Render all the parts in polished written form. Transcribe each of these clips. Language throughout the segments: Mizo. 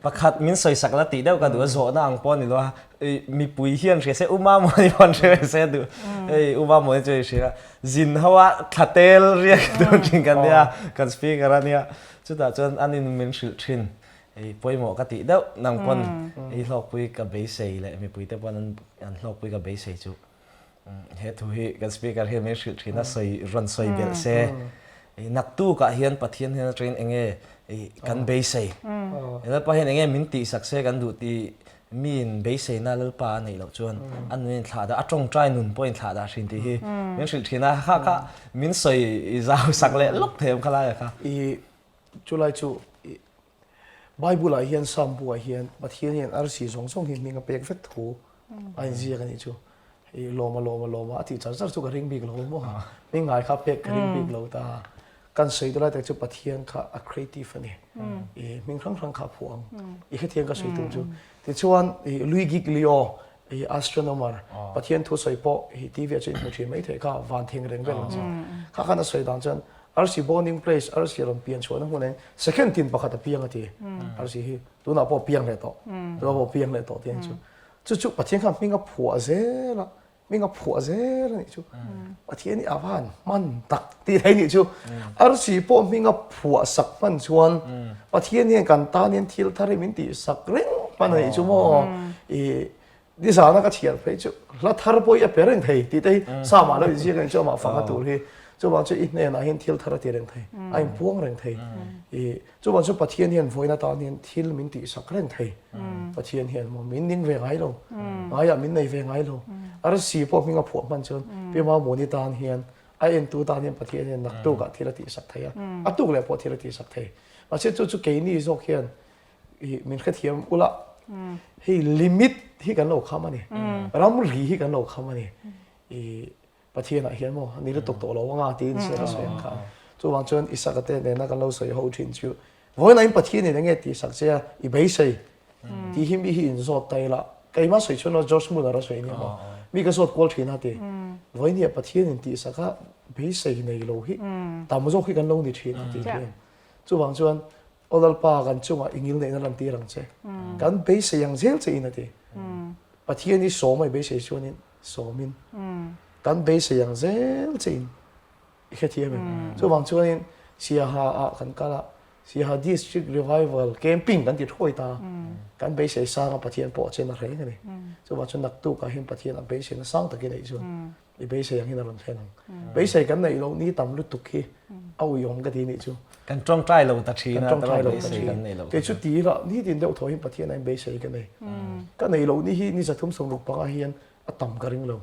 Pakhat min sawisak la tih deuh ka duh a, zawhna ang pawh a ni lo a, mipui hian hria se, U Mamawni pawh an hre ve se a duh. Hei U Mamawni chu i hria a, zin ho a thla tel riak tur thin kan nia, kan speaker a nia. Chutah chuan an in min hrilh thin, hei pawimawh ka tih deuh nang pawn i hlawkpui ka beisei leh mipuite pawn an hlawkpui ka beisei chu. He thu hi kan speaker hian min hrilh thin a, sawi rawn sawi belh se. Naktukah hian Pathian hian atangin enge kan beisei. Lalpa hian enge min tihsak se kan duh tih miin beiseina Lalpa a neih loh chuan a nun inthlah dah, a tawngtai nun pawh inthlah dah thin tih hi min hrilh thin a. Kha kha min sawi zau sak leh lawk thei awm kha laia kha. I chulai chu Bible ah hian Psalm bu ah hian Pathian hian arsi zawng zawng hi hming a pek vek thu a inziak a nih chu. I lawm a lawm a lawm a a tih char char chu ka ring bik lo maw. Hming ngai kha pek ka ring bik lo ta. Kan sawi deuh lai tak chu Pathian kha a creative a ni. I hming hrang hrang kha a phuah ang. I hrethiam ka sawi tur chu. Tichuan i Louis Giglio i astronomer Pathian thu sawi pawh i TV ah chuan in hmu thin mai theih kha van thing reng vel ang chu. Kha khan a sawi dan chuan Arsi bonding place, arsi rawn pian chhuahna hmun eng second tin pakhat a piang a ti. Arsi hi tunah pawh piang leh tawh, tunah pawh piang leh tawh tih ang chu. Chu chu Pathian khan hming a phuah zel a, hming a phuah zel a nih chu. Pathian hi a van hman tak tih thei nih chu. Arsi pawh hming a phuah sak hman chuan Pathian hian kan tan hian thil thar hi min tih sak reng hman a nih chu maw. I Nizana ka chhiar phei chu hla thar pawh hi a pe reng thei tih te hi Sam ah lo inziak a ni chu amah fanga tur hi. Chuvang chu i hnenah hian thil thar a ti reng thei, a inpuang reng thei. I chuvang chu Pathian hian vawiin atan hian thil min tihsak reng thei. Pathian hian maw min ning ve ngai lo, ngaiah min nei ve ngai lo. Arsi pawh hming a phuah hman chuan Pi Mamuni tan hian a entu tan hian Pathian hian naktukah thil a tihsak thei a, a tuk leh pawh thil a tihsak thei. Mahse chu chu keini zawk hian i min hrethiam ula hei limit hi kan lo kham a ni ramri hi kan lo kham a ni i Pathianah hian maw ni lutuk tawh lo anga tiin se ka sawi ang kha chuvang chuan Isaka te nena kan lo sawi ho thin chu vawiin in Pathian in enge tih sak che a i beisei tih hi mi hi in zawt ta ila keimah sawi chuan George Muller a sawi nia maw mi ka zawt kual thin a ti vawiin hi Pathian in tih sak a beisei nei lo hi tam zawk hi kan lo ni thin a tih hian chuvang chuan Aw Lalpa, kan chungah i ngilneihna lantir ang che. Kan beisei ang zel che in a ti. Pathian hi sawm a i beisei chuanin sawmin kan beisei ang zel che in i hrethiam em? Chuvang chuanin Siaha ah kan kal a, Siaha District Revival Camping kan ti thuai ta. Kan beisei sang a Pathian pawh a chen a reng a ni. Chuvang chuan naktuk ah hian Pathian a beiseina sang takin a neih chuan I beisei ang hian a rawn thlen ang. Beisei kan neih loh ni tam lutuk hi a uiawm ka ti nih chu. Kan tawngtai lo ta thin a, tawng beisei kan nei lo. Kei chu ti ila, nitin deuh thaw hian Pathian a in beisei ka nei. Ka neih loh ni hi ni 365 hian a tam ka ring lo.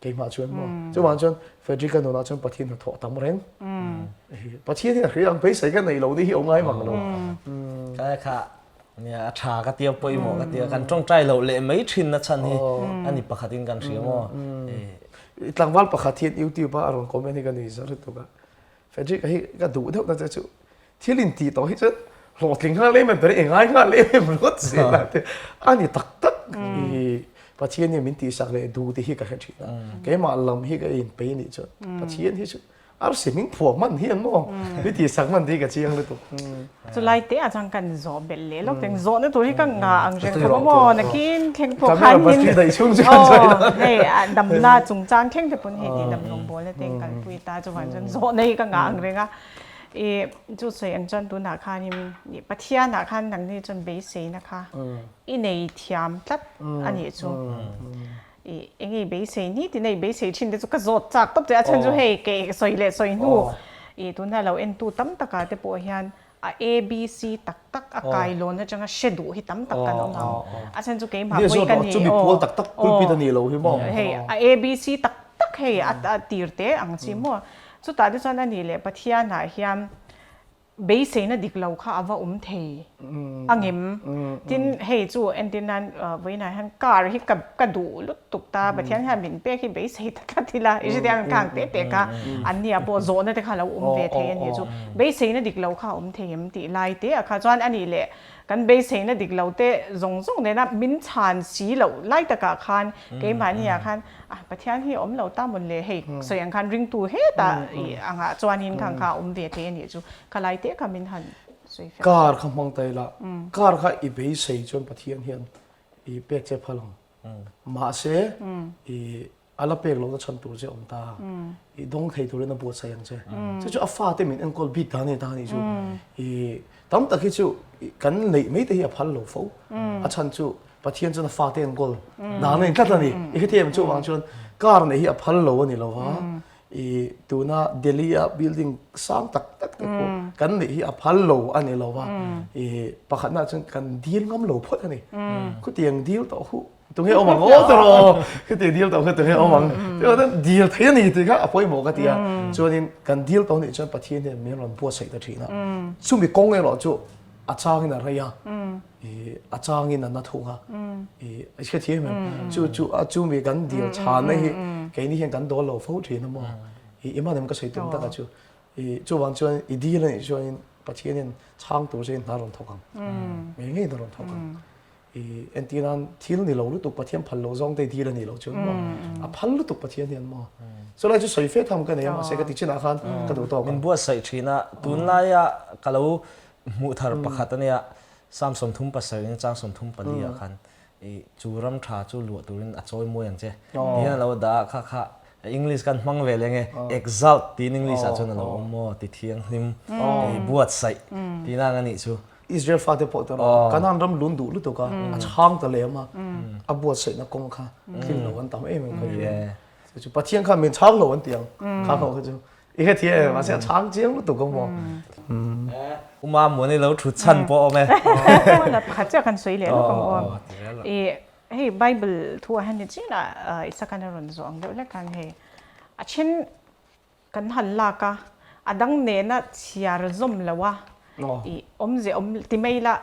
Keimah chuan maw. Chuvang chuan Frederick-a nunah chuan Pathian hnathawh a tam reng. Pathian hian a hria ang beisei ka neih loh ni hi a awm ngai mang lo. Ka kha Nia, a tha ka tia pawimawh ka tia kan tawngtai loh leh mai thin na chhan hi a ni pakhat in kan hria maw. Tlangval pakhat hian YouTube a rawn comment hi ka nui zawr lutuk a. Frederick hi ka duh deuh na che chu thil in tih tawh hi chuan hlawhtling nghal em em ber i ngai nghal em em ringawt zel a ti. A ni tak tak i Pathian hian min tihsak leh duh tih hi ka hre thin a. Keimah lam hi ka inpei nih chuan Pathian hi chu Arsi hming phuah hman hi an maw? Mi ti sak hman tih ka chiang lutuk. Chulai te ah chuan kan zawh belh leh lawk teng zawhna tur hi ka ngah ang reng khawp a maw? Nakin thleng pawh khan hin daih chhung chu kan sawi dawn. Hei damna chungchang thleng te pawn hei tih dam rawngbawlna te kalpui ta chuan chuan zawhna hi ka ngah ang reng a. I chu sawi ang chuan tunah khanin Pathianah khan nangni chuan beiseina kha i nei thiam tlat a nih chu. I eng i beisei ni tina i beisei thin te chu ka zawt chak tawp che a chhan chu hei kei sawi leh sawi hnu i tuna lo entu tam takah te pawh hian a ABC tak tak a kai lawn atanga hre duh hi tam tak kan awm ang a chhan chu keimah pawh ka ni chumi pual tak tak pulpit a nih loh hi maw hei a ABC tak tak hei a tir te ang chi maw chutah te chuan a nih leh Pathianah hian Beiseina dik lo kha a va awm thei angem? Tin, hei chu entir nan vawiinah hian car hi ka ka duh lutuk ta, Pathian hian min pek hi beisei ta tlat ila, i hrethiam em? Khang teh teh kha an nia pawh zawhna te kha a lo awm ve thei a nih chu. Beiseina dik lo kha a awm thei em tih lai te ah kha chuan a nih leh kan beiseina dik lo te zawng zawng nena min chhan si loh lai takah khan keimahni ah khan Ah, Pathian hi awm lo ta mawn le, hei sawi ang khan ringtu hetah i angah chuanin khang kha a awm ve thei a nih chu, kha lai te kha min han Car kha hmang ta ila, car kha i beisei chuan Pathian hian i pek che phal ang. Mahse i a la pek lohna chhan tur che awm ta, i dawng thei turin a buatsaih ang che. Chu chu a fate min enkawl bik dan a ni ta a nih chu. I tam tak hi chu kan neih mai te hi a phal lo fo. A chhan chu Pathian chuan a fate enkawl dan a ni tlat a ni. I hrethiam chuvang chuan car neih hi a phal lo a ni lo va. I tuna Delhi a building sang tak tak te pawh kan neih hi a phal lo a ni lo va. I pakhatna chuan kan dil ngam lo phawt a ni. Khutiang dil tawh huh tunge awm ang aw tawh khutiang dil tawh kha tunge awm ang. Chuan dil thei a ni tih kha a pawimawh ka ti a. Chuanin kan dil tawh nih chuan Pathian hian min rawn buatsaih ta thin a. Chumi kawng erawh chu a changin a rei a. I a changin a na thung a, i i hrethiam em? Chu chu a chu mi kan dil chhanna hi keini hian kan dawl lo fo thin a maw? I i hman em ka sawi tum taka chu i chuvang chuan i dil anih chuanin Pathianin chhang tur chein hna rawn thawk ang, ngei ngei hna rawn thawk ang. I entir nan thil ni lo lutuk Pathian phal lo zawng te i dil anih loh chuan maw a phal lutuk Pathian hian maw? Chulai chu sawi fe tham ka nei a mahse ka ti chinah khan ka duh tawk ang. Min buatsaih thin a, tunlaia ka lo Hmuh thar pakhat a nia, Psalm 37 in chang 34 ah khan i chu ram tha chu luah turin a chawi mawi ang che ti hian a lo dah a, kha kha English khan hmang ve leng e, exalt tiin English ah chuan a lo awm maw ti thianghlim i buatsaih tih nang a nih chu. Israel fate pawh te erawh Kanaan ram lun duh lutuk a, a chhang ta lem a, a buatsaihna kawng kha thil lo an tam em em kha hria. Chu chu Pathian khan min chhang lo an ti ang, kha ho kha chu. I hre thiam em? Mahse a chhang chiang lutuk a maw? Uma Muani lo thut chhan pawh awm e. La pakhat chiah kan sawi leh lawk ang aw. I hei Bible thu ah hian ni chin ah Isaka a rawn zawh ang deuh hlek khan hei a then kan han lak a, a dang nena chhiar zawm lo a i awmze awm ti mai la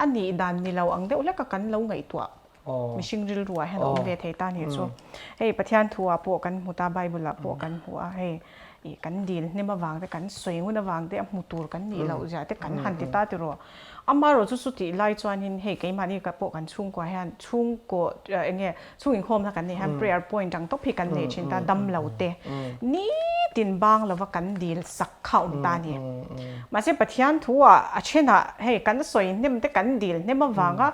a nih dan ni lo ang deuh hlek a kan lo ngaihtuah Mihring rilru ah hian a awm ve thei ta nih chu. Hei Pathian thu ah pawh kan hmu ta, Bible ah pawh kan hmu a, hei ih kan dil hnem avang te, kan sawi ngun avang te a hmu tur kan nih loh zia te kan han ti ta tiraw. Amaherawh chu chutih lai chuanin hei keimahni pawh kan chhungkua hian chhungkaw eng nge chhung inkhawmna kan neih hian prayer point ang tawp hi kan nei thin ta, dam lo te nitin bang lova kan dil sak kha a awm ta a ni. Mahse Pathian thu ah a thenah hei kan sawi hnem te kan dil hnem avanga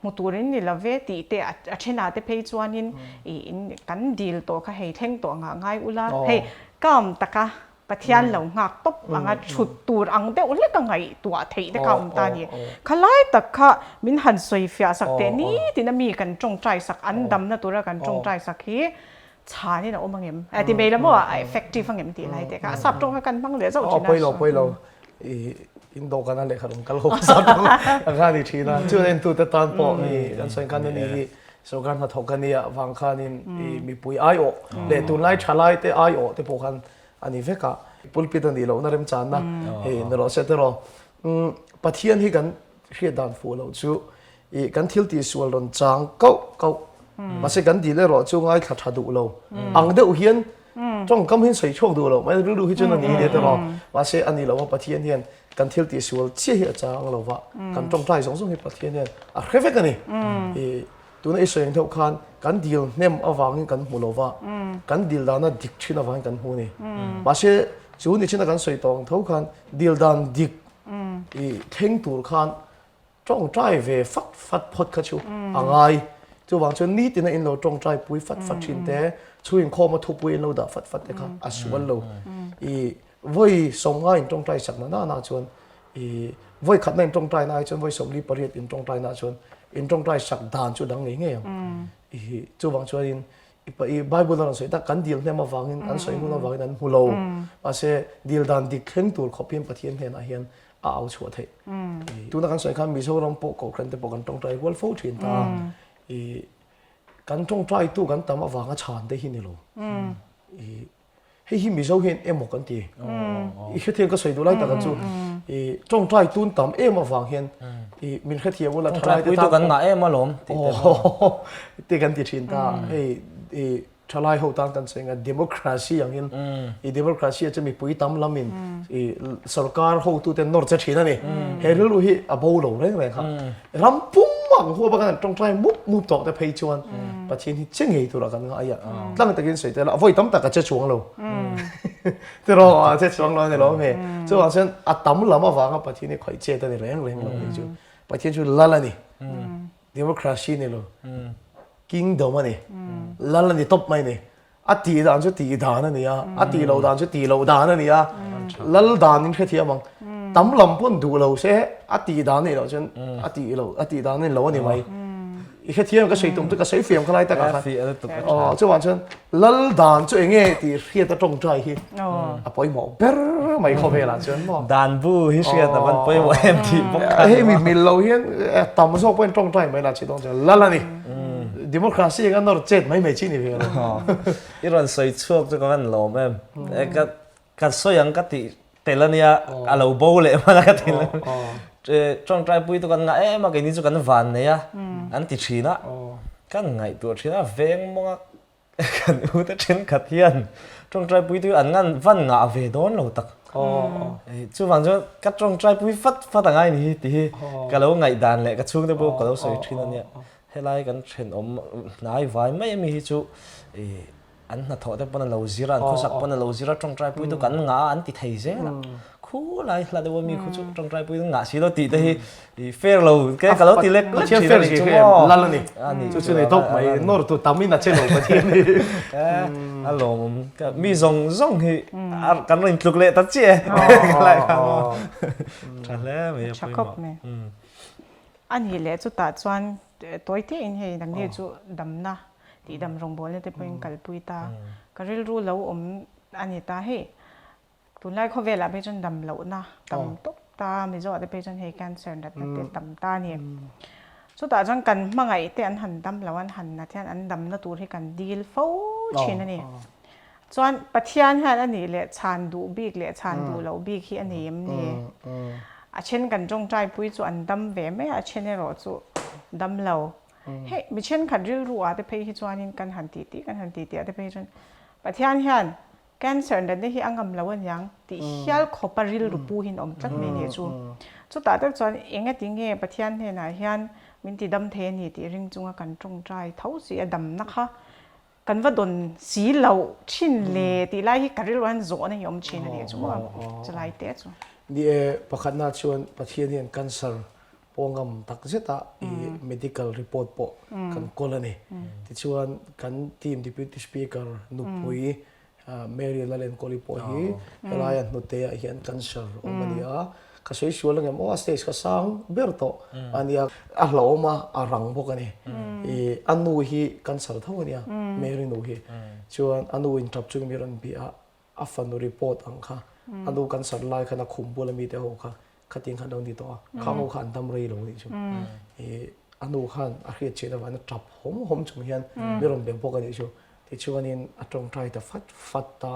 Hmu turin ni lo ve tih te a thenah te phei chuanin ih in kan dil tawh kha hei thleng tawh angah ngai ula hei calm taka Pathian lo nghak tawp anga thut tur ang deuh hlek a ngaihtuah theih te kha a awm ta a ni. Khalai tak kha min han sawi fiah sak teh nitin a mi kan tawngtai sak an damna tura kan tawngtai sak hi chhanin a awm angem? Ti mai la maw a effective angem tih lai te kha a sap tawng kha kan hmang leh zauh thin a. Pawi lo pawi lo i in dawhkan a lehkha rawn kal ho sap tawng a kha ni thin a chu en tu te tan pawh ni kan sawi khan ani hi sorkar hnathawk a nia vang khanin i mipui aiawh leh tunlai thalai te aiawh te pawh khan a ni vek a pulpit a nih lohna remchanna hei ni rawh se tiraw Pathian hi kan hriat dan fuh loh chu I kan thil tih sual rawn chang kauh kauh mahse kan dil erawh chu ngaithla tha duh lo ang deuh hian tawngkam hian sawi chhuak duh lo mai rilru hi chuan a ni nia te rawh mahse a ni lo a Pathian hian kan thil tih sual chiah hi a chang lo va kan tawngtai zawng zawng hi Pathian hian a hre vek a ni i tuna i sawi ang deuh khan kan dil hnem avangin kan hmu lo va kan dil dana dik thin avangin kan hmu a ni mahse chu ni china kan sawi tawh ang tho khan dil dan dik i thleng tur khan Tawngtai ve fat fat phawt kha chu a ngai. Chuvang chuan nitina in lo tawngtai pui fat fat thin te, chhu inkhawma thupui in lo dah fat fat te kha a sual lo. I vawi sawmnga in tawngtai sak na na na chuan i vawi khatna in tawngtai na ai chuan vawi 48 in tawngtai na chuan in tawngtai sak dan chu dang ngei ngei ang. I chuvang chuanin i Bible a rawn sawi tak kan dil hnem avangin an sawi hmun avangin an hmu lo. Mahse dil dan dik thleng tur khawp hian Pathian hnenah hian a au chhuah theih. Tuna kan sawi khan Mizoram pawh Kohhran te pawh kan tawngtai rual fo thin ta. I kan tawngtai tu kan tam avanga chhan te hi ni lo. I hei hi Mizo hian emaw kan ti. I hrethiam ka sawi duh lai taka chu i tawngtai tun tam em avang hian i min hrethiam ula thalai te tan kan ngah em alawm tih te. Te kan ti thin ta. Hei i Thalai ho tan kan sawi nga democracy angin i democracy a chu mipui tam lamin i sorkar hotu ten nawr che thin a ni. He rilru hi a bo lo reng reng kha. Ram pum ang huap a kan tawngtai mup mup tawh te phei chuan Pathian hi che ngei tura kan ngai a. Tlang takin sawi tel a, vawi tam tak a che chuang lo. Tiraw a che chuang lo a ni lo hei. Chuvang chuan a tam lam avanga Pathian hi khawih chet a ni reng reng lo hei chu. Pathian chu lal a ni. Democracy ni lo. Kingdom a ni. Lal a ni tawp mai a ni. A tih dan chu tih dan a ni a, a tih loh dan chu tih loh dan a ni a. Lal dan in hrethiam ang. Tam lam pawn duh lo se a tih dan nih loh chuan a tih loh a tih dan a ni lo a ni mai. I hrethiam ka sawi tum chu ka sawi fiam kha lai takah khan. Aw chuvang chuan lal dan chu eng nge tih hriat a tawngtai hi a pawimawh ber mai khawvelah chuan maw. Dan bu hi hriat a van pawimawh em tih bawk kha. Hei mi mil lo hian tam zawk pawhin tawngtai mai lah chi dawn chuan lal a ni. Democracy anga nawr chet mai mai chi ni ve lo. I rawn sawi chhuak chu ka van lawm em. Ka ka sawi ang ka tih tel a nia a lo bo leh hman a ka ti lo. Tawngtai pui chu kan ngah em a keini chu kan van nei a an ti thin a. Kan ngaihtuah thin a veng mawnga kan u te thenkhat hian tawngtai pui chu an ngan van ngah ve dawn lo tak. Chuvang chuan ka tawngtai pui fat fat angai ni hi tih hi ka lo ngaihdan leh ka chhungte pawh ka lo sawi thin a nia. Helai kan thenawm hnai vai mai ami hi chu an hnathawh te pawn a lo zir a, an khawsak pawn a lo zir a, tawngtai pui chu kan ngah a an ti thei zel a. Khulai hla deuh ami khu chu tawngtai pui ngah si lo tih te hi fair lo ke ka lo ti lek lek thin a ni chu maw. Lal a ni. Chu chu nei tawp mai nawr tu tam in a che lo Pathian hi. A lawmawm mi zawng zawng hi kan rawn tluk leh ta chiah e. Ka lai kha maw. Tha hle mai a pawimawh. A nih leh chutah chuan tawi tein hei nangni chu damna tihdam rawngbawlna te pawhin kalpui ta. Ka rilru lo awm a ni ta hei. Tunlai khawvelah phei chuan dam lohna tam tawp ta, Mizoah te phei chuan hei cancer natna te tam ta a ni. Chutah chuan kan hmangaih te an han dam lo, an han nat hian an damna tur hi kan dil fo thin a ni. Chuan Pathian hian a nih leh chhan duh bik leh chhan duh loh bik hi a nei em ni? A then kan tawngtai pui chu an dam ve mai a, a then erawh chu dam lo. Hei mi thenkhat rilru ah te phei hi chuanin kan han tih tih kan han tih tih ah te phei hi chuan Pathian hian Cancer natna hi a ngam lo aniang tih hial khawpa rilru pu hian awm tlat mai nih chu. Chutah tak chuan engati nge Pathian hnenah hian min ti dam thei a ni tih ring chunga kan tawngtai tho si a damna kha kan va dawn si loh thin le tih lai hi ka rilru hian zawhna hi awm thin a nih chu maw chulai te chu. Ni e, pakhatna chuan Pathian hian cancer pawh ngam tak zeta i medical report pawh kan kawl a ni. Tichuan kan team Deputy Speaker nupui Mary Lalenkawli pawh hi helaia hnute ah hian cancer awm a ni a, ka sawi sual angem aw a stage kha sang ber tawh a nia, a hlauhawm a, a rang bawk a ni. I a nu hi cancer tho a nia Mary nu hi, chuan a nu in tap chungin mi rawn bia a, a fanu report ang kha a nu cancer lai khan a khum bula mite ho kha khatin khan lo ni tawh a, khang ho kha an dam rei lo anih chu. I a nu khan a hriat chian avangin a tap hawm hawm chung hian mi rawn be bawk anih chu. Tichuanin a tawngtai ta fat fat ta,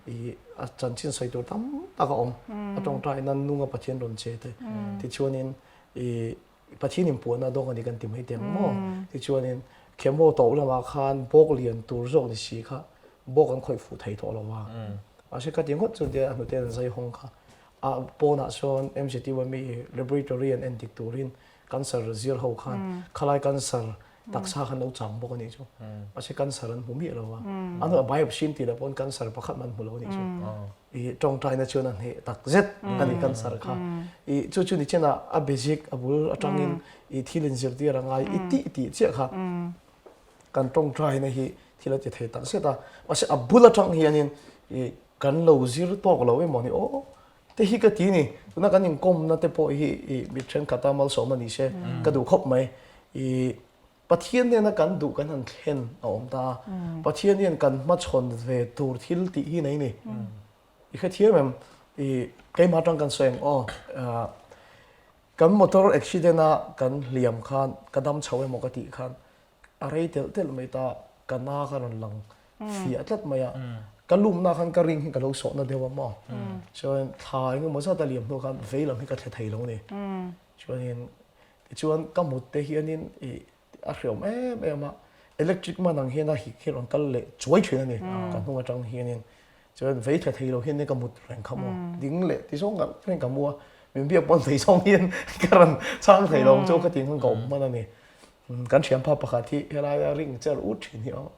i a chanchin sawi tur tam tak a awm. A tawngtai nan nunga Pathian rawn che te. Tichuanin i Pathian in puahna dawng a ni kan ti mai teh ang maw? Tichuanin chemo tawp lamah khan bawk lian tur zawk ni si kha bawk an khawih fuh thei tawh lo a. Mahse ka ti ngawt chuan tia a hnute an zai hawng kha a pawnah sawn MZU ami laboratory an endik turin cancer zir ho khan khalai cancer taksa khan lo chang bawk a nih chu. Mahse cancer an hmu miah lo a. An hmuh a biopsy an tih loh pawn cancer pakhat mah an hmu lo a nih chu. I tawngtaina chuan a hneh tak zet a ni cancer kha. I chu chu ni chenah a basic a bul atangin i thil inzirtir a ngai i tih tih chiah kha kan tawngtaina hi thil a ti thei tak zet a. Mahse a bul atang hianin i kan lo zir tawk lo emaw ni aw te hi ka ti ni. Tuna kan inkawmna te pawh hi i mi thenkhat a malsawm a ni se ka duh khawp mai. I Pathian nena kan duh kan han thlen a awm ta a. Pathian hian kan hmachhawn ve tur thil tih hi nei ni. I hrethiam em? I keimah atang kan sawi ang aw. Kan motor accident a kan hliam khan ka dam chho emaw ka tih khan a rei telh telh mai ta, ka na kha rawn lang fiah tlat mai a. Ka lumna khan ka ring hi ka lo sawhna deuh a maw. Chuan thla engemaw zat a liam hnu khan vei lam hi ka thle thei lo a ni. Chuanin tichuan ka mut te hianin ih a hreawm em em a, electric man ang hian a hik hi rawn kal leh chuai thin a ni ka hnung atang hianin. Chuan vei tha thei lo hian ka mut reng kha maw, ding leh ti zawng ngar reng ka mu a, min biak pawn vei zawng hian ka rawn chhang thei lo ang chu ka ti khan ka awm hman a ni. Kan thianpa pakhat hi helaia ring cher ut thin hi aw,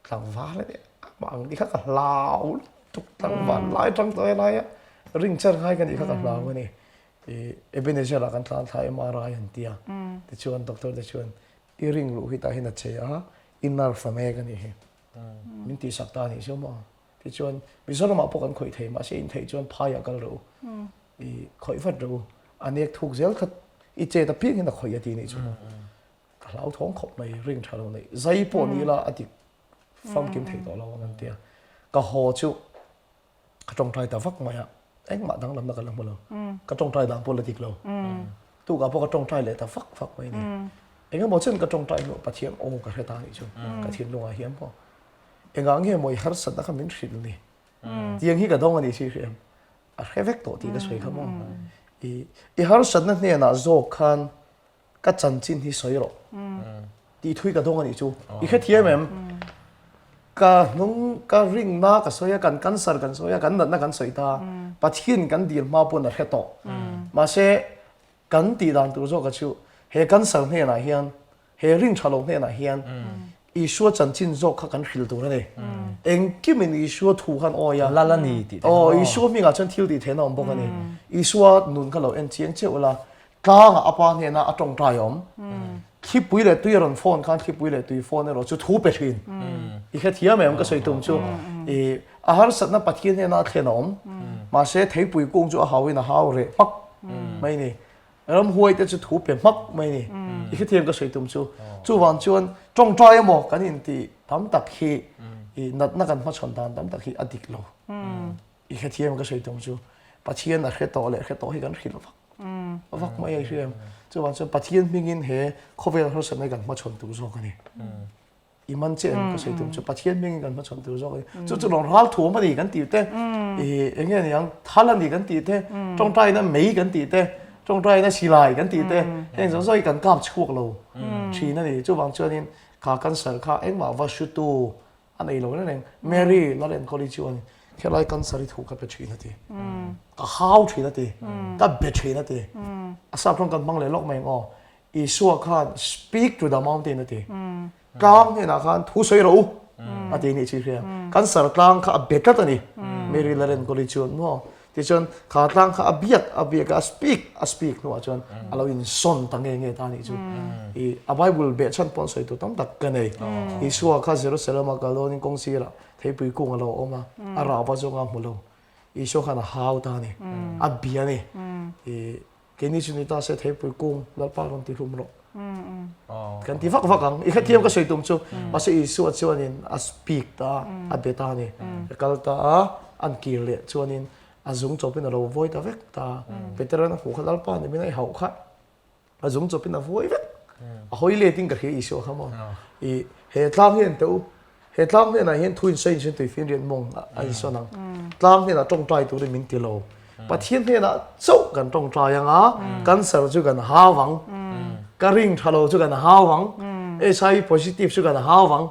tlangval a nia, amah ang ti kha ka hlau lutuk. tuk tlangval lai tang tawh helai a ring cher ngai ka nih kha ka hlau a ni. I Ebenezer ah kan tlan thla MRI an ti a. Tichuan doctor te chuan i ring luh hi tah hian a che a, i nerve a mek a nih hi. Min tihsak ta a nih chu maw. Tichuan Mizoram ah pawh kan khawih thei mahse in theih chuan phai ah kal rawh u. I khawih vat rawh u. A nek thuk zel kha i chet apiang in a khawih a ti nih chu maw. Ka hlauthawng khawp mai ring tha lo neih. Zai pawh ni ila a dik famkim thei tawh lo ang an ti a. Ka haw chu ka tawngtai ta vak mai a, engmah danglamna ka la hmu lo. Ka tawngtai dan pawh la dik lo. Tukah pawh ka tawngtai leh ta vak vak mai a ni. Engemaw chen ka tawngtai hnuah Pathian aw ka hre ta anih chu ka thinlungah hian pawh. Engah nge maw i harsatna kha min hrilh ni? Tiang hi ka dawng a nih si hre em? A hre vek tawh tih ka sawi kha maw? I i harsatna hnenah zawk khan ka chanchin hi sawi rawh tih thui ka dawng a nih chu i hrethiam em ka hnung ka ringna ka sawi a kan cancer kan sawi a kan natna kan sawi ta Pathian kan dil hma pawn a hre tawh mahse kan tih dan tur zawk a chu he cancer hnenah hian he ring tha lo hnenah hian Isua chanchin zawk kha kan hrilh tur a ni. Engkimin Isua thu khan awi a. Lal a ni tih te kha. Aw, Isua hmingah chuan thil tih theihna a awm bawk a ni. Isua nun kha lo en chiang chiah ula, tlangah a pa hnena a tawngtai a awm. Thlipui leh tui a rawn phone khan thlipui leh tui phone erawh chu thu pe thin. I hrethiam em ka sawi tum chu. I a harsatna Pathian hnena a thlen a awm. Mahse theipui kung chu a hauin a hau reh hmak mai ni. Ramhuai te chu thu pe hmak mai ni. I hrethiam ka sawi tum chu. Chuvang chuan tawngtai emaw kan intih tam tak hi i natna kan hmachhawn dan tam tak hi a dik lo. I hrethiam ka sawi tum chu. Pathian a hre tawh leh hre tawh hi kan hrilh vak vak mai a i hria em. Chuvang chuan Pathian hmingin he khawvel harsatna hi kan hmachhawn tur zawk a ni. I man che em ka sawi tum chu Pathian hmingin kan hmachhawn tur zawk a ni. Chu chu lawng ral thuam a ni kan tih te, i eng nge niang thal a ni kan tih te, tawngtaina mei kan tih te, tawngtaina silai kan tih te, heng zawng zawng hi kan kap chhuak lo thin a ni. Chuvang chuanin kha cancer kha engmah va hrutu a nei lo reng reng. Mary Lalenkawli chuan helai cancer hi thu ka pe thin a ti. Ka hau thin a ti. Ka be thin a ti. A sap rawng kan hmang leh lawk mai ang aw. Isua khan speak to the mountain a ti. Tlang hnenah khan thu sawi rawh u a ti nih chi hria. Cancer tlang kha a be tlat a ni. Mary Lalenkawli chuan maw. Tichuan kha tlang kha a biak a biak a speak a speak hnuah chuan a lo insawn ta nge nge ta nih chu. I a Bible behchhan pawn sawi tur tam tak ka nei. Isua kha Jerusalem a kal dawnin kawng sirah theipui kung a lo awm a, a rah va zawng a hmu lo. Isua khan a hau ta a ni. A bia a ni. I Keini chu ni ta se theipui kung Lalpa rawn ti hlum rawh. Kan ti vak vak ang. I hrethiam ka sawi tum chu. Mahse Isua chuanin a speak ta a, a be ta a ni. A kal ta a, an kir leh chuanin a zung chawpin a lo vawi ta vek ta. Peteran a hmuh kha Lalpa ni min a i hauh kha. A zung chawpin a vawi vek. A hawi letin ka hria Isua kha maw. I he tlang hian teh u He tlang hnenah hian thu insawi insawi tuifinriat mawng a insawn ang. Tlang hnenah tawngtai turin min ti lo. Pathian hnenah chauh kan tawngtai ang a, cancer chu kan hau ang, ka ring tha lo chu kan hau ang, HIV positive chu kan hau ang.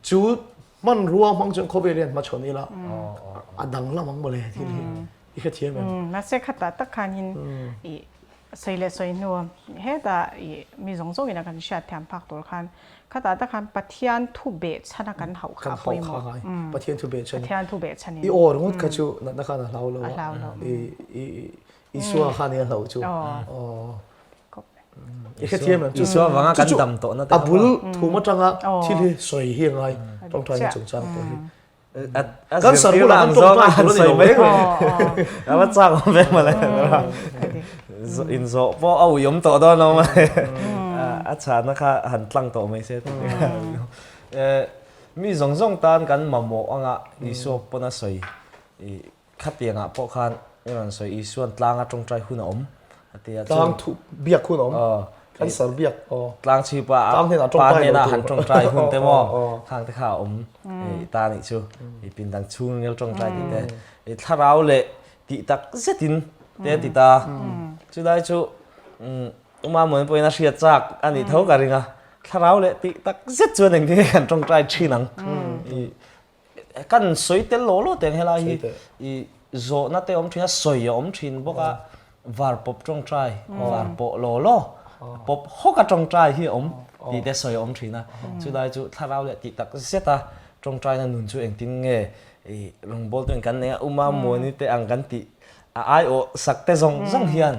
Chu hmanrua hmang chuan khawvel hian hmachhawn ila a danglam ang mawle thil hi. I hrethiam em? Mahse khatah tak khanin i Sawi leh sawi hnu, hetah i mi zawng zawngin a kan hriat thiam phak tur khan khatah tak khan Pathian thu beh chhan a kan hauh kha a pawimawh. Kan hauh kha ngai. Pathian thu beh chhan. Pathian thu beh chhan in. I aw ringawt kha chu natna khan a hlau lo a. A hlau lo. I i Isua khan i a hlauh chu. Aw. I hrethiam em? Isua vanga kan dam tawhna te kha. A bul thum atanga thil hi sawi hi a ngai. Tawngtaina chungchang pawh hi. Kan sar bulah kan tawngtai tur a ni lo reng reng. A va chak awm ve mawle. Inzawh pawh a ui awm tawh dawn lo mawle. A chhahna kha han tlang tawh mai se. Mi zawng zawng tan kan mamawh anga Isua pawn a sawi. Khatiangah pawh khan i rawn sawi Isua'n tlanga tawngtai hun a awm a ti a. Tlang thu biak hun a awm. Kan sar biak aw. Tlang chhipa a pa hnena han tawngtai hun te maw khang te kha a awm i ta nih chu. I pindang chhung ngel tawngtai tih te. I thlarau leh tih tak zetin te a ti ta. Chulai chu Uma Muan pawhin a hriat chak a nih tho ka ring a. Thlarau leh tih tak zet chuan engtin nge kan tawngtai thin ang. Kan sawi tel law law teng helai hi i zawhna te awm thin a, sawi a awm thin bawk a, var pawp tawngtai, var pawh law law, pawp hawk a tawngtai hi a awm tih te sawi a awm thin a. Chulai chu thlarau leh tih tak zet a tawngtaina nun chu engtin nge? I rawngbawltu in kan nei a, Uma Muani te ang kan tih a aiawh sak te zawng zawng hian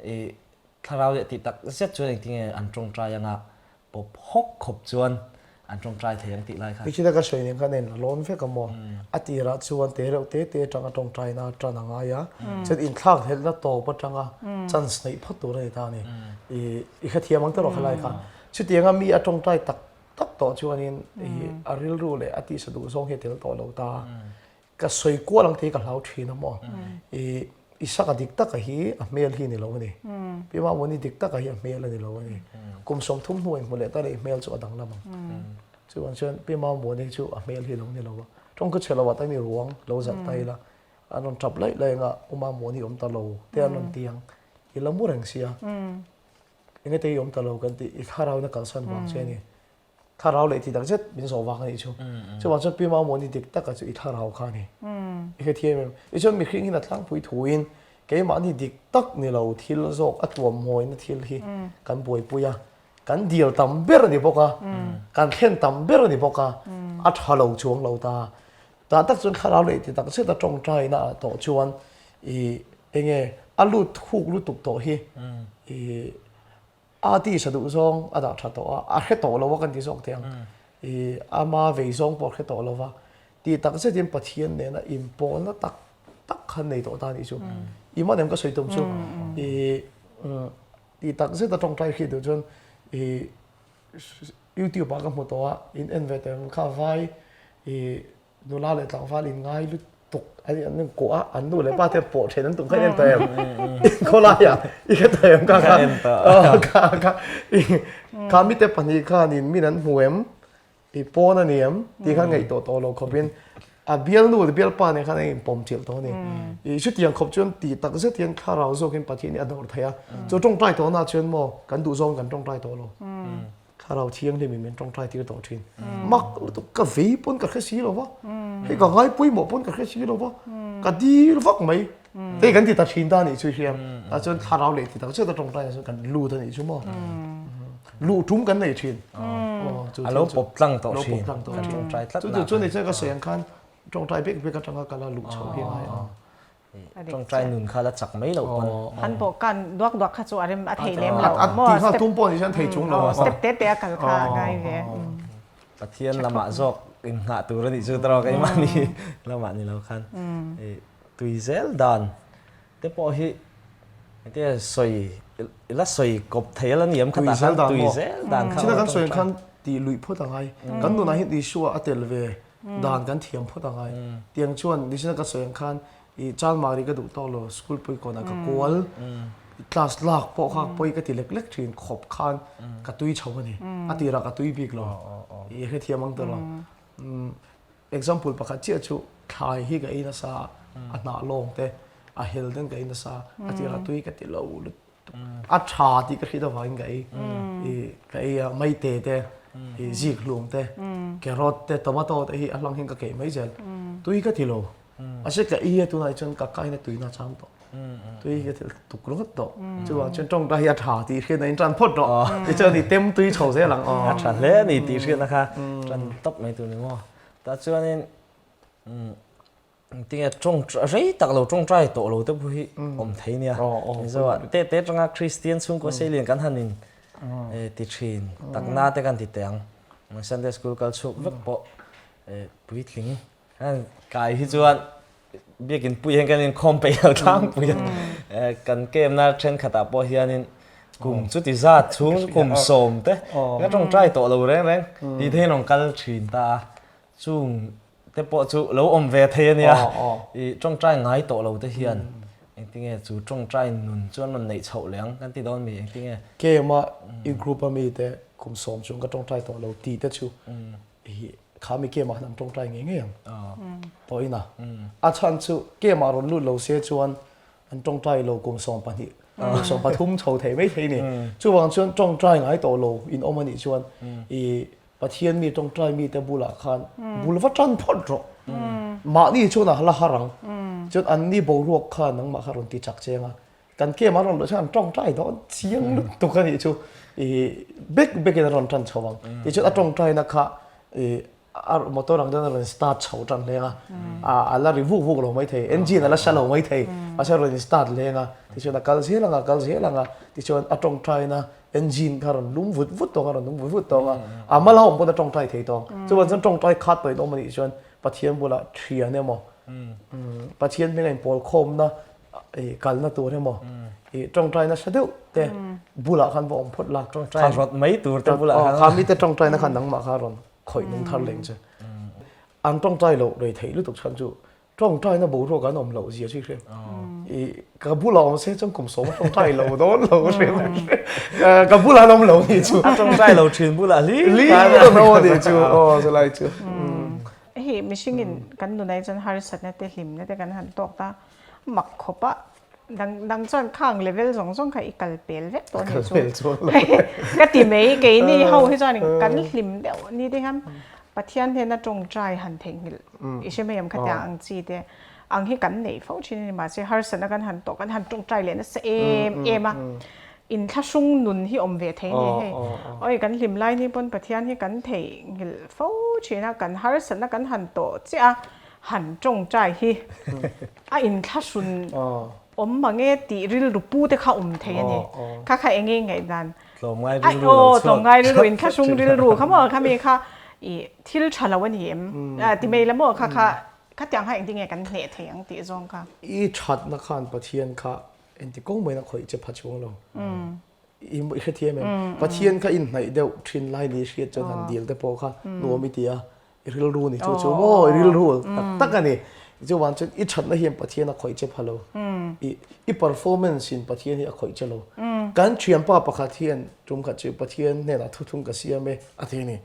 i thlarau leh tih tak zet chuan engtinge an tawngtai anga pawp hawk khawp chuan an tawngtai thei ang tih lai kha. Nichina ka sawi nen khan en lawn vek a maw? A tirah chuan te reuh te te atanga tawngtaina tan a ngai a, chuan inthlak hlelhna tawp atanga chance neih phawt tur a ni ta a ni. I i hrethiam ang tawh khalai kha. Chutianga mi a tawngtai tak tak tawh chuanin a rilru leh a tihsa duh zawng hi a tel tawh lo ta. Ka sawi kual ang tih hi ka hlau thin a maw. I Isaka dik taka hi a hmel hi ni lo a ni. Pi Mamuni dik taka hi a hmel a ni lo a ni. Kum 30 hnuah inhmu leh ta leh i hmel chu a danglam ang. Chuvang chuan Pi Mamuni chu a hmel hi lo ni lo a. Tawngkhaw chhe lovah tan i ruang lo zalh ta ila an rawn tap laih laih anga U Mamuni awm ta lo te an rawn ti ang. I la mu reng sia. Enge te i awm ta lo kan tih i thlarau na kalsan vang che a ni. Thlarau leh ti tak zet min zawh vang a nih chu. Chuvang chuan Pi Mamawni dik taka chu i thlarau kha a ni. I hrethiam em? Tichuan mihring hian a tlangpui thuin keimahni dik tak ni lo thil zawk a tuamhmawina thil hi kan buaipui a, kan dil tam ber a ni bawk a, kan thlen tam ber a ni bawk a, a tha lo chuang lo ta. Tah tak chuan thlarau leh ti tak zet a tawngtaina ah tawh chuan i enge a lut thuk lutuk tawh hi i a tisa duh zawng a dah tha tawh a, a hre tawh lo a kan ti zawk teh ang. I ama vei zawng pawh a hre tawh lo va, ti tak zetin Pathian nena inpawlna tak tak kha nei tawh ta a nih chu. I man em ka sawi tum chu i ti tak zeta tawngtai hriat duh chuan i YouTube ah ka hmu tawh a, in en ve teh ang kha vai i nula leh tlangval in ngai lutuk an an in kuah a an nu leh pa te pawh then an tum kha en tawh em khawlai ah i hre tawh em kha kha kha kha kha mite pahnih khanin min an hmu em i pawn a ni em tih kha ngaihtuah tawh lo khawpin a bialnu leh bialpa nen khan a inpawm chilh tawh a ni i chutiang khawp chuan tih tak zet hian thlarau zawkin Pathian hi a dawr thei a chu tawngtai tawhna chuan maw kan duh zawng kan tawngtai tawh lo. Thlarau Thianghlim in min tawngtai tir tawh thin. Mak lutuk ka vei pawn ka hre si lo va, hei ka ngai pawimawh pawn ka hre si lo va, ka dil vak mai. Hei kan ti ta thin ta anih chu hian tah chuan thlarau leh ti tak zet a tawngtai ah chuan kan lut anih chu maw. Luh tum kan nei thin. A lo pawp tlang tawh thin. Kan tawngtai tlat na. Chu chu ni chuan ka sawi ang khan tawngtai bek bek atanga ka la luh chho hi a ngai a. Tawngtai nun kha la chak mai loh pawn. Han pawh kan duak duak kha chu a rem a thei lem lo maw. Tih nghal tum pawh ni hian thei chung lo. Step te te a kal kha a ngai ve. Pathian lamah zawk innghah tur a nih chu tawh keimahni lamah ni lo khan tui zel dan te pawh hi engtin nge sawi i la sawi kawp thei a la ni em khatah khan tui zel dan kha. China kan sawi ang khan tih luih phawt a ngai. Kan nunah hian Isua a tel ve dan kan thiam phawt a ngai. Tiang chuan nichina ka sawi ang khan i Chalmari ka duh tawk lo school pui kawnah ka kual class lak pawh kha pawi ka ti lek lek thin khawp khan ka tui chho a ni. A tirah ka tui bik lo. I hrethiam ang tawh lo. Example pakhat chiah chu thlai hi ka ei nasa a, a hnah lawng te, a hel ten ka ei nasa a, a tirah tui ka ti lo lutuk. A tha tih ka hriat avangin ka ei. I ka ei a maite te, i zik hlum te, carrot te, tomato te hi a hlang hian ka keih mai zel. Tui ka ti lo. Mahse ka ei a tunah hi chuan ka kaina tuina a chang tawh. Tui ka ti tuk ringawt tawh. Chuvang chuan tawngtai hi a tha tih hriatna in tan phawt rawh. Tichuan i tem tui chho zel ang aw. A tha hle a ni tih hriatna kha tan tawp mai tur ni maw. Tah chuanin Tinge tawng rei tak lo tawngtai tawh lo te pawh hi awm thei nia. Mizo ah te te atanga Kristian chhungkaw seilian kan han in ti thin takna te kan ti teh ang. Sunday school kal chhuak vek pawh puitling kai hi chuan biakin pui hian kan inkhawm peih lo tlangpui a. Kan kemna thenkhatah pawh hianin kum chuti zat chhung kum sawm te ka tawngtai tawh lo reng reng tih theiin rawn kal thin ta a. Chung te pawh chu lo awm ve thei a nia. I tawngtai ngai tawh lo te hian engtinge chu tawngtai nun chu an rawn neih chhoh leh ang kan ti dawn mi engtinge. Keima i group a mi te kum sawm chung ka tawngtai tawh lo tih te chu i kha mi Kema khan an tawngtai ngei ngei ang tawh in a. A chhan chu Kema rawn lut lo se chuan an tawngtai lo kum 12 kum 13 chho thei mai thei ni. Chuvang chuan tawngtai ngai tawh lo in awm a nih chuan i Pathian mi tawngtai mite bulah khan bul va tan phawt rawh. Mahni chuan a la har ang. Chuan anni boruak khan nangmah kha rawn ti chak cheng a. Kan kem a rawn luh chuan an tawngtai dawn chiang lutuk a nih chu i bek bekin a rawn tan chho ang. Tichuan a tawngtaina kha i A motor ang deuhin a rawn start chho tan hleng a, a la ri vuk vuk lo maithei, engine a la hre lo maithei, mahse a rawn start hleng a, tichuan a kal zel ang a, a kal zel ang a, tichuan a tawngtaina engine kha a rawn lum vut vut tawng a, a rawn lum vut vut tawng a, a mal a awm pawn a tawngtai thei tawng. Chuvang chuan tawngtai khat pawhin awm a nih chuan Pathian bulah thian emaw, Pathian hming a inpawl khawmna kalna tur emaw, i tawngtai nasa deuh te bulah khan va awm phawt la. Tawngtai rawt mai tur te bulah khan. Kha mite tawngtaina khan nangmah kha rawn khawih nung thar leng che. An tawngtai loh rei theih lutuk chhan chu tawngtaina boruak an awm loh zia chu i hria. I ka bulah awm se chuan kum sawma tawngtai lo dawn lo ka hria. Ka bulah an awm lo nih chu. A tawngtai lo thin bulah hlir khan an awm nih chu. Aw chulai chu. Hei mihringin kan nunai chuan harsatna te hlimna te kan han tawk ta. Mak khawp a, dang dang chuan khang level zawng zawng kha i kal pel vek tawh a nih chu. Ka ti mai, keini ho hi chuan kan hlim deuh ni te hian Pathian hnena tawngtai han theihnghilh i hre mai em khatiang ang chi te ang hi kan neih fo thin a ni mahse harsatna kan han tawh kan han tawngtai leh nasa em em a, inthlahrung nun hi awm ve thei a ni hei. Awi kan hlim lai ni pawn Pathian hi kan theihnghilh fo thin a, kan harsatna kan han tawh chiah a, Han tawngtai hi a inthlahrun awm mange tih rilru pu te kha awm thei a ni. Kha kha eng nge ngaihdan? Tlawmngai rilru lo chhuak. Tlawmngai rilru, inthlahrung rilru kha maw khami kha i thil tha lo a ni em? Ti mai la maw kha kha khatiang kha engtin nge kan hneh thei ang tih zawng kha. I thatna khan Pathian kha engti kawng maina khawih che pha chuang lo. I hrethiam em? Pathian kha inhnaih deuh thin lai ni hriat chuan han dil te pawh kha nuam i ti a. I rilru ni chu chu maw i rilru tak tak a ni. Chuvang chuan i thatna hian Pathian a khawih che pha lo. I i performance in Pathian hi a khawih che lo. Kan thianpa pakhat hian tum khat chu Pathian hnenah thuthlung ka siam e a ti a ni.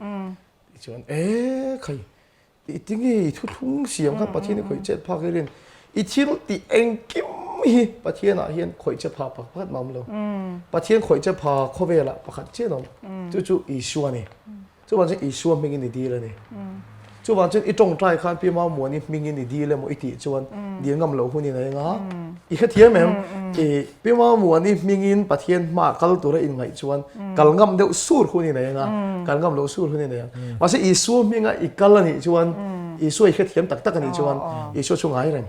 Tichuan e khai i tinge i thuthlung siam kha Pathian i khawih chet phak hirin i thil tih engkim hi Pathianah hian khawih che pha pakhat mah awm lo. Pathian khawih che pha khawvelah pakhat chiah an awm. Chu chu Isua a ni. Chuvang chuan Isua hmingin i dil a ni. Chuvang chuan i tawngtai khan Pi Mamuani hmingin i dil emaw i tih chuan dil ngam loh hun i nei anga i hrethiam em? I Pi Mamuani hmingin Pathian hmaah kal tura inngaih chuan kal ngam deuh sur hun i nei anga kal ngam loh sur hun i nei ang. Mahse Isua hminga i kal a nih chuan Isua i hrethiam tak tak a nih chuan Isua chu ngai reng.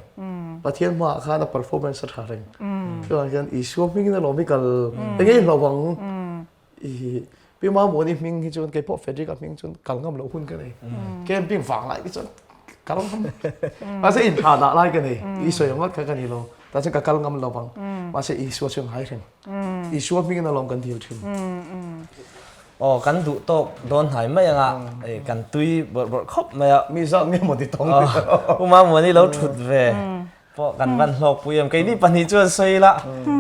Pathian hmaah khan a performance a tha reng. Chuvang chuan Isua hmingin alawm i kal eng nge i hlauh ang? I Pi Mamuani hming hi chuan keipawh Frederick-a hming chuan kal ngam loh hun ka nei. Camping vang lai te chuan kal ngam. Mahse inthah dah lai ka nei. Isua ngawt kha ka ni lo. Tah chuan ka kal ngam lo vang. Mahse Isua chu ngai reng. Isua hmingin alawm kan dil thin. Aw kan duh tawk dawn hnai mai anga kan tui bawrh bawrh khawp mai a. Mi zat nge maw ti tawng. Pu Mamuani lo thut ve. Pawh kan van hlawkpui em. Keini pahnih chuan sawi ila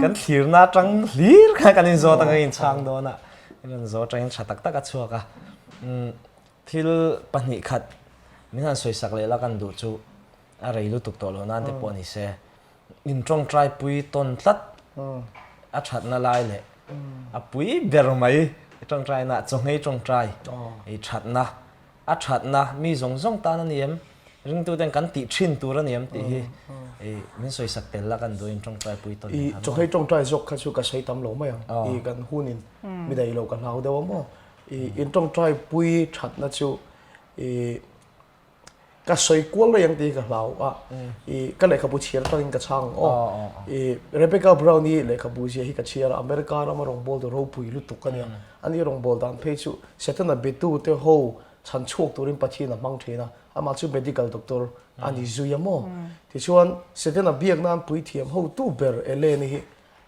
kan thlirna atang hlir kha kan inzawt anga inchhang dawn a. Kan inzawt atangin tha tak tak a chhuak a. Thil pahnih khat min han sawisak leh la kan duh chu a rei lutuk tawh lo nan te pawh ni se. In tawngtai pui tawn tlat a thatna lai leh a pui ber mai tawngtaina chawngei tawngtai i thatna A thatna mi zawng zawng tan a ni em? Ringtuten kan tih thin tur a ni em tih hi i min sawisak tel la kan duhin tawngtai pui tawn I chawhei tawngtai zawk kha chu ka sawi tam lo mai ang. I kan hunin mi daih lo ka hlau deuh a maw? I in tawngtai pui thatna chu i ka sawi kual rei ang tih hi ka hlau a. I ka lehkhabu chhiar atangin ka chhang ang aw. I Rebecca Brown i lehkhabu zia hi ka chhiar a, America rama rawngbawltu ropui lutuk a nia. Ani rawngbâwl dan phei chu Setana betute ho chhan chhuak turin Pathian a hmang thin a, amah chu medical doctor a ni zui a maw? Tichuan, Setana biak nan puithiam hotu ber Eleni hi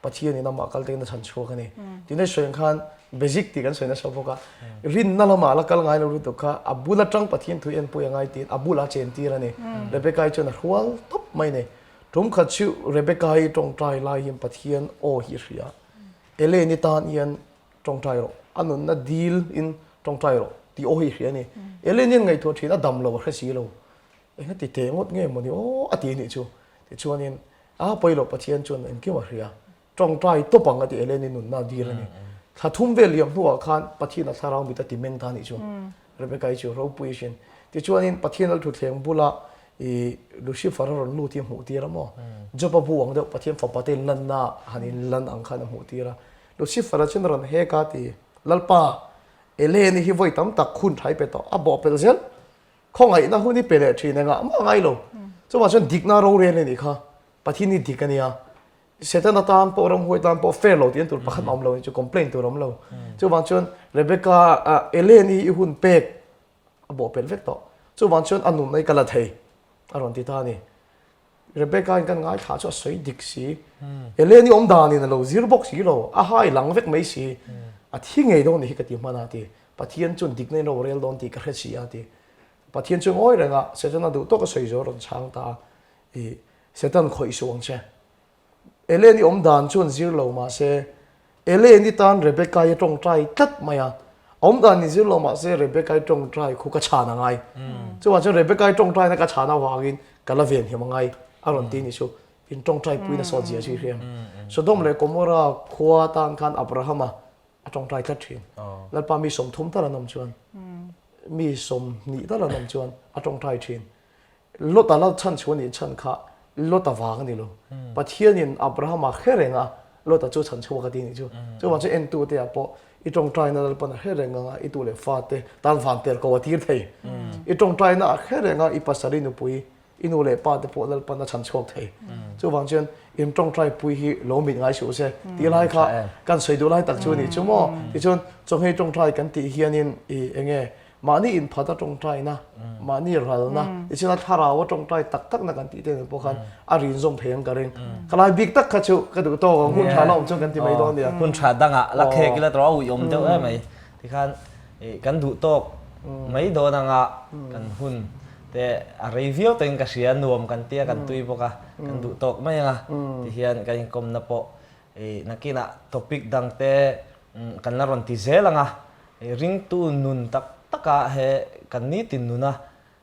Pathianin amah kal tein a chhan chhuak a ni. Tuna i sawi ang khan basic tih kan sawi nasa bawk a, rinna lamah la kal ngai lo lutuk kha a bul atang Pathian thu enpui a ngai tiin a bulah a chentir a ni. Rebecca-i chuan a hrual tawp mai a ni. Tum khat chu Rebecca-i tawngtai lai hian Pathian aw hi a hria a, Eleni tan hian Tawngtai rawh, a nunna dil in tawngtai rawh tih aw hi i hria a ni. Ellen hian ngaihtuah thin a dam lo a hre si lo. Eng a ti teh ngawt nge mawni aw a ti anih chu. Tichuanin a pawi loh Pathian chuan engkim a hria. Tawngtai tawp ang a ti Ellen i nunna a dil a ni. Thla thum vel liam hnuah khan Pathian a thlarau mit a ti meng ta anih chu. Rebecca-i chu ropui asin. Tichuanin Pathian lal thutthleng bula i Lucifer a rawn lut hi a hmuh tir a maw? Job-a bu ang deuh Pathian fapa te inlanna han inlan ang khan a hmuh tir a. Lucifer-a chuan a rawn hek a ti, Lalpa, Eleni hi vawi tam tak hun thai pe tawh, a bawh pelh zel. Khawngaihna hun i pe leh thin engah mah ngai lo. Chuvang chuan dikna rorel a nih kha. Pathian hi dik a nia. Setana tan pawh ramhuai tan pawh fair lo tih an tur pakhat mah awm lo chu complain tur awm lo. Chuvang chuan Rebecca Ellen hi i hun pek a bawhpelh vek tawh. Chuvang chuan a nunna hi ka la thei a rawn ti ta a ni. Rebecca in kan ngaithla chu a sawi dik si. Ellen i awm danin a lo zir bawk si lo, a hai lang vek mai si. A thi ngei dawn nih hi ka ti hman a ti. Pathian chuan dikna in rorel dawn tih ka hre si a ti. Pathian chu ngawi reng a, Setana duh tawk a sawi zo a rawn chhang ta a. I Setan khawih suh ang che. Ellen i awm dan chuan zir lo mahse, Ellen i tan Rebecca i tawngtai tlat mai a. Awm dan i zir lo mahse Rebecca i tawngtai khu ka chhan a ngai. Chuvang chuan Rebecca i tawngtaina ka chhan avangin ka la ven hiam a ngai a rawn ti ni chu. In tawngtai puina sawt zia chu i hria em? Sodom leh Gomorrah khua tan khan Abrahama a tawngtai tlat thin. Lalpa mi 30 tal an awm chuan, mi 20 tal an awm chuan a tawngtai thin. Lota la chhan chhuah nih chhan kha Lota vang a ni lo. Pathianin Abrahama hre reng a, Lota chu chhan chhuak a ti nih chu. Chuvang chu entute ah pawh i tawngtaina Lalpan a hre reng anga i tu leh fate tan van tel ko a tir thei. I tawngtaina a hre reng a i pasal i nupui i nu leh pa te pawh Lalpan a chhan chhuak thei. Chuvang chuan in tawngtai pui hi lo mit ngai suh se tih lai kha kan sawi duh lai tak chu a nih chu maw. Tichuan chawnghei tawngtai kan tih hianin i enge Mahni inphat a tawngtaina, mahni ralna, tichuan a thlarau a tawngtai tak takna kan tih te nen pawh khan a rin zawm thei ang ka ring. Ka lai bik tak kha chu ka duh tawk ang, hun tha la awm chuan kan ti mai dawn nia. Hun tha dangah la khek ila tawh a uih awm deuh em mai. Tikhan kan duh tawk mai dawn anga kan hun te a rei viau tawhin ka hria, nuam kan tia kan tui bawk a, kan duh tawk mai anga tihian kan inkawmna pawh nakinah topic dang te kan la rawn ti zel ang a, ringtu nun tak taka he kan nitin nuna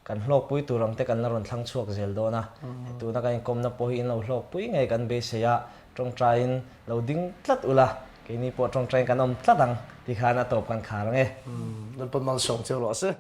kan hlawkpui tur ang te kan la rawn thlang chhuak zel dawn a, tuna kan inkawmna pawh hi in lo hlawkpui ngei kan beisei a, tawngtaiin lo ding tlat ula, keini pawh tawngtaiin kan awm tlat ang tikhan a tawp kan khar ang e. Lalpan malsawm cheu rawh se.